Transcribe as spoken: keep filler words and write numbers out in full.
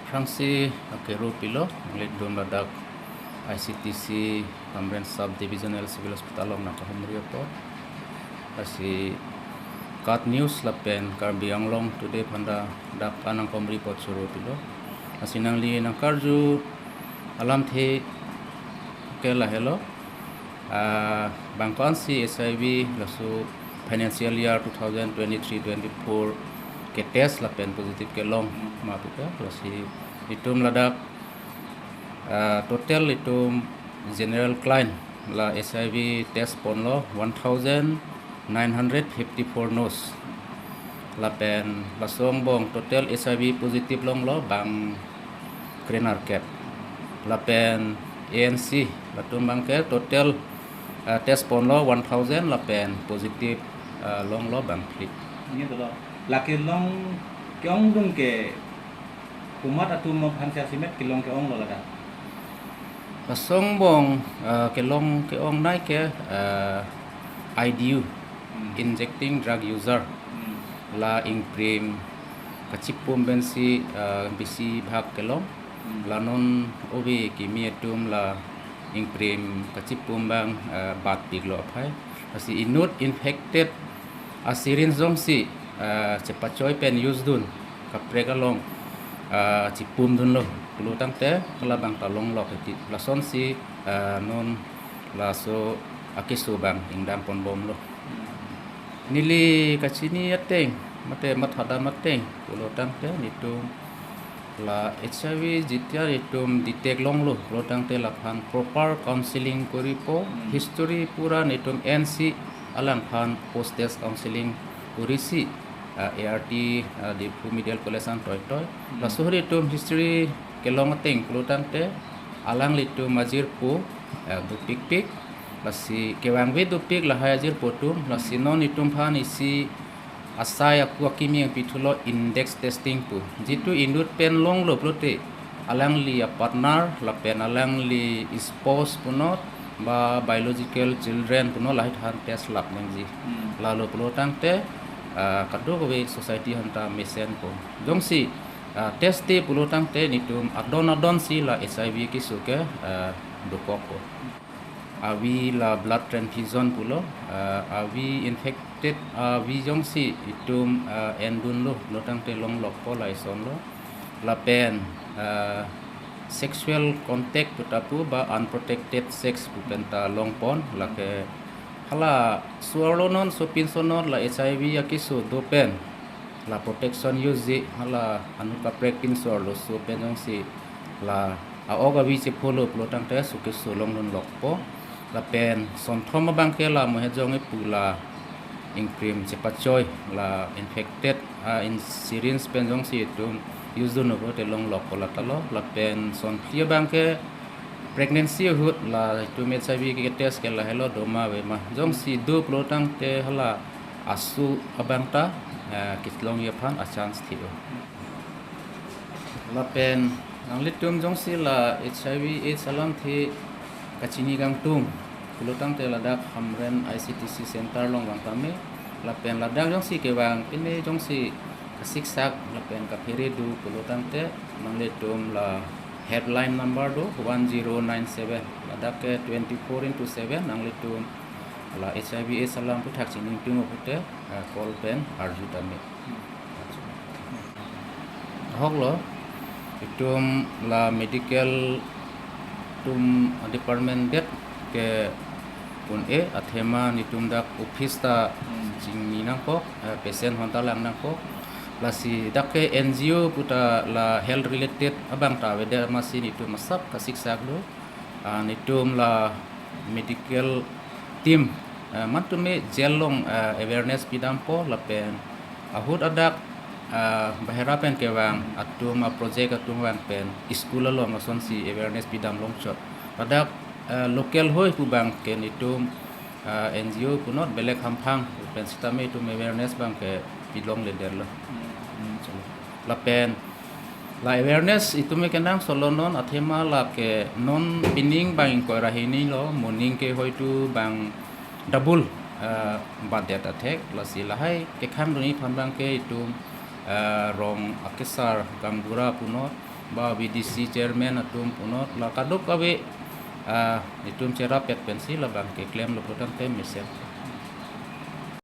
Aphrangsi akero pilo, nanglitum ladak I C T C Hamren Sub Divisional Civil Hospital along nangkahumri apot. Lasi KAT News lapen Karbi Anglong Today aphan ta dak anangkahumri apot choro pilo. Lasi nangli nangkarju alamthe ke lahelo. Ah, bang ko-ansi H I V laso financial year two thousand twenty-three twenty-four ke test lapen positive kelong ma pu ke, lasi itum ladak, ah, total itum general client la H I V test ponlo one thousand nine hundred fifty-four nos. Lapen laso angbong total H I V positive longlo bang krenerkep. Lapen A N C latum abangke total, ah, test ponlo one thousand lapen positive, ah, longlo bang phli. Ini dolo. Lake long ke-ongdung ke komat atum aphan si asimet kelong ke-onglo ladak? Laso angbong, ah, kelong ke-ongnei ke, ah, I D U, Hmm. Injecting Drug User. Hmm. La ingprim kachipum pensi, ah, besi bhag kelong. Hmm. La non ove kimi atum la ingprim kachipum abang, ah, batpiklo aphai. Lasi inut infected a-syringe jongsi, ah, chepachoi pen use dun, kaprek along, ah, chipum dunlo pulo tangte halabang ta longlok eti. Lasonsi, ah, non laso akeso abang ingdam ponbomlo. Neli kachini ateng, mate mathadam ateng pulo tangte nelitum la H I V jitya itum detect longlo pulo tangte laphan proper counseling koripo, Hmm. history pura nelitum ensi alangphan post test counseling korisi, ah, A R T, ah, Diphu Medical College an toitoi. Hmm. Laso ahut itum history kelong ateng pulo tangte alanglitum ajirpo, ah, dopikpik, lasi kevangve dopik lahai ajirpo atum, lasi non itum aphan isi asai aku akimi nangpithulo index testing pu. Jitu inut pen longlo pulote alangli a-partner lapen alangli spouse punot ba biological children punot lahai than test lap nangji. Hmm. Lalo pulo tangte, ah, kadokave society aphanta mesenpo. Jongsi, ah, test te pulo tangte nelitum adon adonsi la H I V keso ke, ah, dokokpo. Avi la blood transfusion pulo, ah, avi infected, avi jongsi itum, ah, endunlo pulo tangte longlokpo, laisonlo. Lapen, ah, sexual contact pu ta pu ba unprotected sex pu penta longpon, lake hala so-arlo non sopinso non la H I V akeso do pen la protection use ji, hala anut kaprek pinso-arlo so pen jongsi la a-ok avi chepholo pulo tangte so keso longdunlokpo. Lapen sonthom abangke la mohe jong ipu la ingprim chepachoi la infected a-syringe pen jongsi itum use dunlo pulote longlokpo, la talo. Lapen sonphli abangke pregnancy ahut la itum H I V ke test ke lahelo, doma avema. Jongsi do pulo tangte hala aso abang ta, eh, kelongji aphan a-chance thilo. Lapen nanglitum jongsi la H I V AIDS alamthe kachini kangtung pulo tangte ladak Hamren I C T C center along vang tame. Lapen ladak jongsi kevang pine jongsi kasiksak lapen kaphere do pulo tangte nanglitum la helpline number do one zero nine seven, ladak ke twenty-four into seven, nanglitum la H I V AIDS alam aphuthak chiningtungpo pute, eh, call pen arju tame. Ahoklo, itum la medical atum department det ke un-e, athema nelitum dak office ta Hmm. chingni nangkok, eh, patient aphanta lang nangkok. Lasi dak ke N G O pu ta la health related abang ta avedet amatsi nelitum asap kasiksak do. Ah, nelitum la medical team, eh, mantume jail along, eh, awareness pidampo lapen ahut adak, eh, bahera pen kevang atum, a-project atum vang pen school along asonsi awareness pidam longchot. Ladak, eh, local hoi pu abangke nelitum, eh, N G O punot belek hamphang pen sitame itum awareness abangke pilongledetlo. Hmm. Lapen la awareness itum ke nang solo non, athema lake non pining bang ingkoi ra hini lo, moning ke hoitu bang double, eh, batdet athek, lasi lahai kekhang dunji aphan abangke itum, eh, rong akesar gaonbura punot, ba B D C chairman atum punot la kadokave, ah, itum cherap-et pensi labang keklemlo putangte mesen.